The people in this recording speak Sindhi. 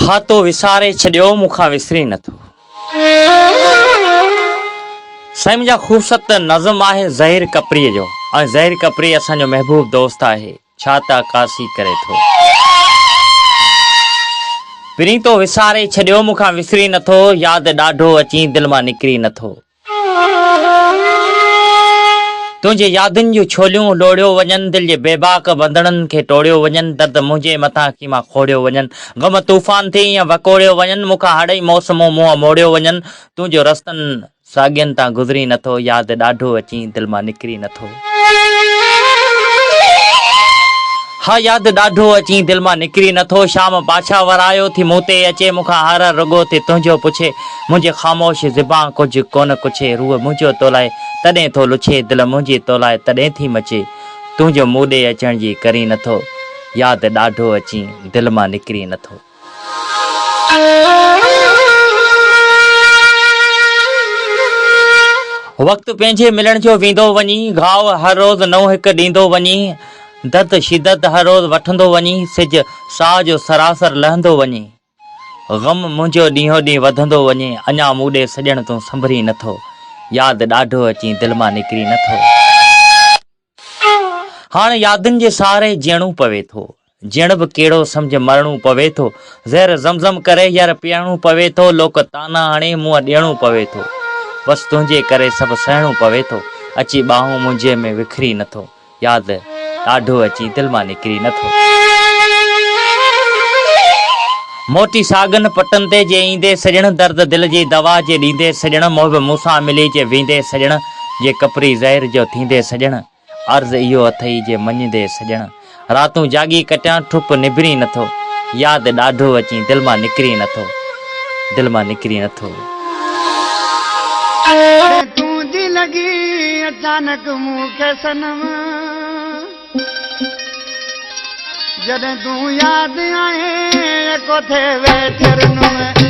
ها تو وساري ڇڏيو مون کان وسري نٿو. سائين منهنجا خوبصورت نظم آهي ظهير ڪپريء جو ۽ ظهير ڪپري اسان جو محبوب دوست آهي ڇا ته عڪاسي ڪري ٿو. پرين تو وساري ڇڏيو مون کان وسري نٿو ياد ڏاڍو اچين دل مان نڪري نٿو. تنهنجي يادن جون ڇوليون لوڙهيو وڃن، دل جي بيباڪ ٻنڌڻن کي ٽوڙيو وڃن، درد منهنجي مٿان خيما کوڙيو وڃن، غم طوفان ٿي ائين وڪوڙيو وڃن، مون کان هڙئي موسمون منهن موڙيو وڃن، تنهنجو رستن ساڳين تان گذرين نٿو، ياد ڏاڍو اچين دل مان نڪرين نٿو. ها ياد ڏاڍو اچين دل مان نڪري نٿو، شام پاڇا ورايو ٿي مون تي اچي، مون کان هر هر رڳو ٿي تنهنجو پڇي، منهنجي خاموش زبان ڪجهه ڪونه ڪڇي، روح منهنجو تولاء تڏهن ٿو لڇي، دل منهنجي تولاء تڏهن ٿي مچي، تنهنجو مون ڏي اچڻ جي ڪرين نٿو، ياد ڏاڍو اچين دل مان نڪري نٿو. وقت پنهنجي ملڻ جو ويندو وڃي، گهاء هر روز نئون هڪ ڏيندو وڃي، درد شدت هر روز وٺندو وڃي، سج ساهه جو سراسر لهندو وڃي، غم منهنجو ڏينهون ڏينهن وڌندو وڃي، اڃا مون ڏي سڄڻ تون سنڀرين نٿو، ياد ڏاڍو اچين دل مان نڪرين نٿو. هاڻ يادن جي سهاري جيئڻو پوي ٿو. جيئڻ به ڪهڙو سمجهه مرڻو پوي ٿو. زهر زمزم ڪري يار پيئڻو پوي ٿو. لوڪ طعنا هڻي منهن ڏيڻو پوي ٿو. بس تنهنجي ڪري سڀ سهڻو پوي ٿو. اچي ٻانهون منهنجي ۾ وکري نٿو. ياد ڏاڍو اچي دل مان نڪري نٿو. موٽي ساڳن پٽن تي جي ايندي سڄڻ درد دل جي دوا جي ڏيندي سڄڻ محب مون سان ملي جي ويندي سڄڻ جي ڪپري زهر جو ٿيندي سڄڻ عرض اهو اٿئي جي مڃيندي سڄڻ راتون جاڳي ڪٽيان ٺپ نبري نٿو ياد ڏاڍو اچين دل مان نڪري نٿو دل مان نڪري نٿو. تنهنجي لڳي اچانڪ مون کي صنم. جڏهن تون ياد آئين يڪو ٿي ويٺل نم.